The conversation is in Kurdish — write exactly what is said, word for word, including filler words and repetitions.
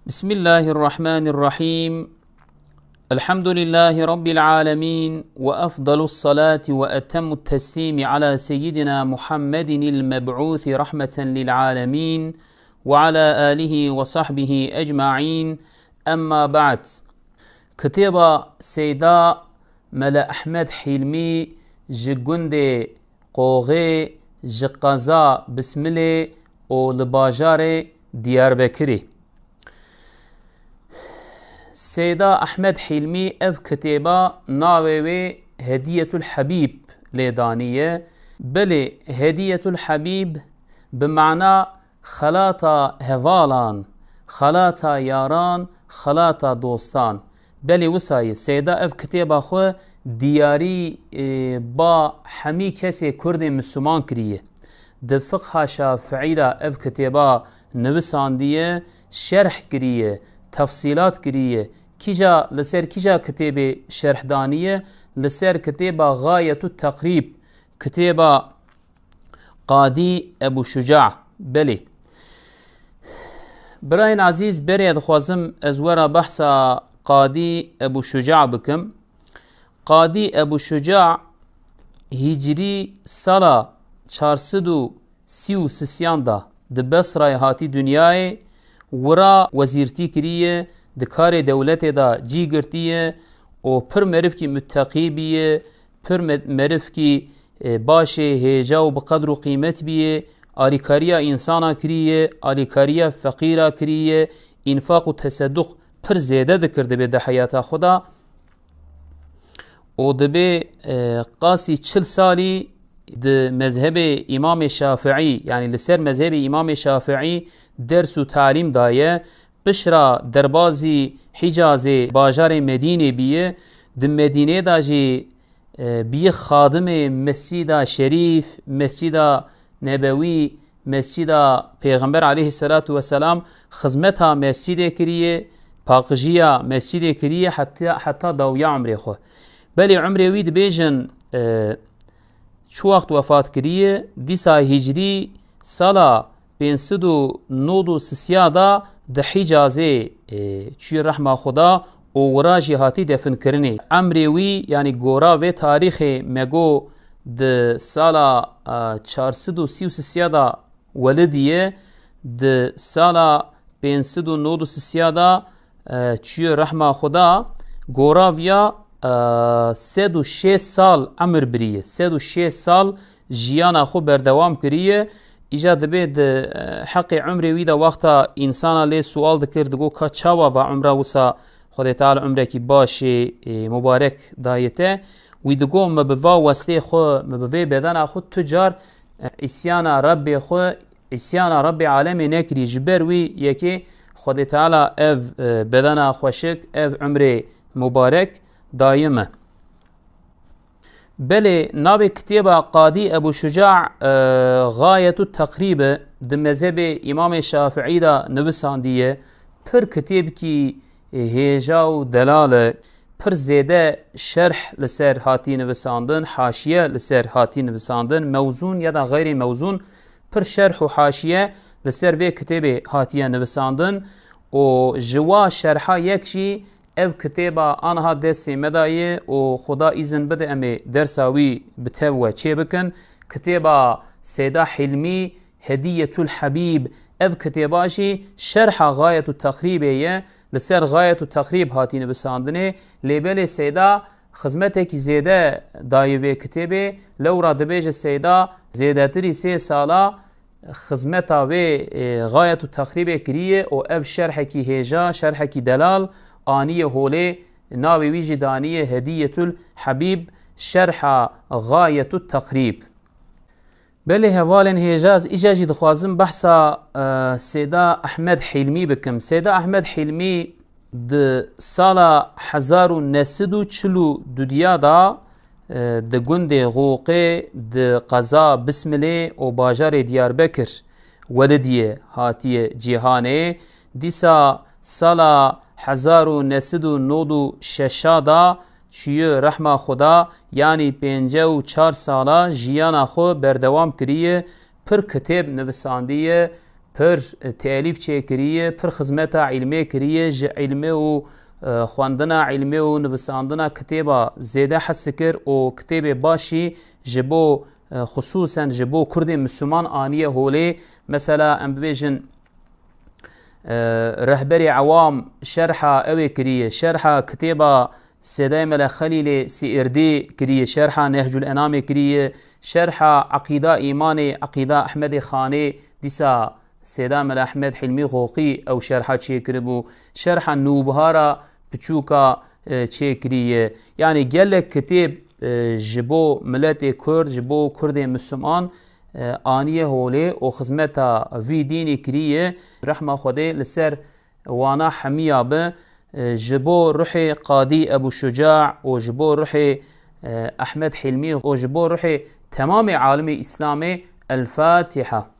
بسم الله الرحمن الرحيم. الحمد لله رب العالمين، وأفضل الصلاة وأتم التسليم على سيدنا محمد المبعوث رحمة للعالمين، وعلى آله وصحبه أجمعين. أما بعد. Kitêba Seyda Mele Ehmed Hîlmî ji gundê Qoxê, ji qeza Bismilê û li bajarê Diyarbekirê. Seyda Ehmed Hîlmî ev kitêba navê wê Hediyetul Habîb lê daniye. Belê, Hediyetul Habîb bi mana xelata hevalan, xelata yaran, xelata dostan. Belê wisa ye, Seyda ev kitêba xwe diyarî, e, ba hemî kesê Kurdê Misliman kiriye. Di Fiqha Şafiî de ev kitêba nivisandiye, şerh kiriye, tefsîlat kiriye. Kîja, li ser kîja kitêbê şerh daniye? Li ser kitêba Gayetut Teqrîb, kitêba Qadî Ebû Şuca. Belê. Birayên ezîz, berê dixwazim ez wera behsa Qadî Ebû Şuca bikim. Qadî Ebû Şuca hicrî sala çar sed û sî û sisiyan da di Besrayê hatî dinyayê, wira wezîrtî kiriye, di karê dewletê de cî girtiye û pir merivkî muteqî biye, pir me-, merivkî, e, başê hêja û bi qedr û qîmet biye, alîkariya însana kiriye, alîkariya feqîra kiriye, înfaq û tesedduq pir zêde dikir dibe di heyata xwe de. Û dibê, e, qasî çil salî di mezhebê Îmamê Şafiî, yanî li ser mezhebê Îmamê Şafiî ders û talîm daye. Pişra derbazî Hicazê bajarê Medînê biye. Di Medînê de jî, e, biye xadimê Mescîda Şerîf, Mescîda Nebewî, Mescîda Pêxember aleyhisselatu vesselam, xizmeta mescîdê kiriye, paqijiya mescîdê kiriye heta, heta dawiya umrê xwe. Belê umrê wî dibêjin, e, çi wext wefat kiriye, dîsa hicrî sala pênc sed û nod û sisiya da di Hicazê, e, çûyê rehma Xuda û wira jî hatî definkirinê. Emrê wî, yanî gora vê tarîxê me got di sala, e, çar sed û sî û sisiya da welidiye, di sala pênc sed û nod û sisiya da, e, çûyê rehma Xuda, gora viya, e, sed û şêst sal emir biriye. Sed û şêst sal jiyana xwe berdewam kiriye. Îca dibê di, e, heqê umrê wî de wexta însana lê sual dikir, digot ka çawa va umra wisa Xwedê Teala umrekî başê, e, mubarek daye te. Wî digot, me bi va westê xwe, me bi vê bedena xwe tu car, e, îsyana Rebbê xwe, îsyana Rebbê alemê nekirî. Ji ber wî yekê Xwedê Teala ev, e, bedena xweşik, ev umrê mubarek daye me. Belê, navê kitêba Qadî Ebû Şuca, e, Gayetu Teqrîb e, di mezhebê Îmamê Şafiî de nivisandiye, pir kitêbkî hêja û delal e, pir zêde şerh li ser hatî nivisandin, haşiye li ser hatî nivisandin, mewzûn ya da xeyrê mewzûn, pir şerh û haşiye li ser vê kitêbê hatiye nivisandin û ji wa şerha yek jî ev kitêba aniha destê me de ye û Xuda îzin bide em ê dersa wî bi tev we çêbikin. Kitêba Seyda Hilmî, Hediyetul Habîb, ev kitêba jî şerha Gayetu Teqrîbê ye. Li ser Gayetu Teqrîb hatî nivisandinê. Lê belê Seyda xizmetekî zêde dayî vê kitêbê. Lewra dibêje Seyda zêdetirî sê sala xizmeta vê, e, Gayetu Teqrîbê kiriye û ev şerhekî hêja, şerhekî delal aniye holê, navê wî jî daniye Hediyetul Habîb, şerha Gayetu Teqrîb. Belê hevalên hêja, ez îca jî dixwazim behsa, e, Sêda Ehmed Hîlmî bikim. Sêda Ehmed Hîlmî di sala hezar û neh sed û çil û dudiya da, e, di gundê Xûqê, di qeza Bismilê û bajarê Diyarbekir welidiyê hatiye cîhanê. Dîsa sala hezar û neh sed û nod û şeşa da çûyê rehma Xuda, yanî pênceh û çar sala jiyana xwe berdewam kiriye, pir kitêb nivisandiye, pir, e, telîf çêkiriye, pir xizmeta îlmê kiriye, ji îlmê û, e, xwendina îlmê û nivisandina kitêba zêde hes kir û kitêbê başî ji bo, e, xisûsen ji bo Kurdên Misliman aniye holê. Mesela em bibêjin, e, Rehberê Ewam şerha ew ê kiriye, şerha kitêba Sêdayê Mele Xelîlê Sîirdî kiriye, şerha Nehcul Enamê kiriye, şerha Eqîda Îmanê, Eqîda Ehmedê Xanê, dîsa Sêda Mele Ehmed Hilmî Xoxî ew şerha çêkiribû, şerha Nûbihara Piçûka, e, çêkiriye. Yanî gelek kitêb, e, ji bo miletê Kurd, ji bo Kurdên Misliman, e, aniye holê û xizmeta vî dînî kiriye. Rehma Xwedê li ser wana hemiya be, e, ji bo ruhê Qadî Ebû Şuca û ji bo ruhê, e, Ehmed Hilmî û ji bo ruhê temamê alimê Îslamê. El Fatiha.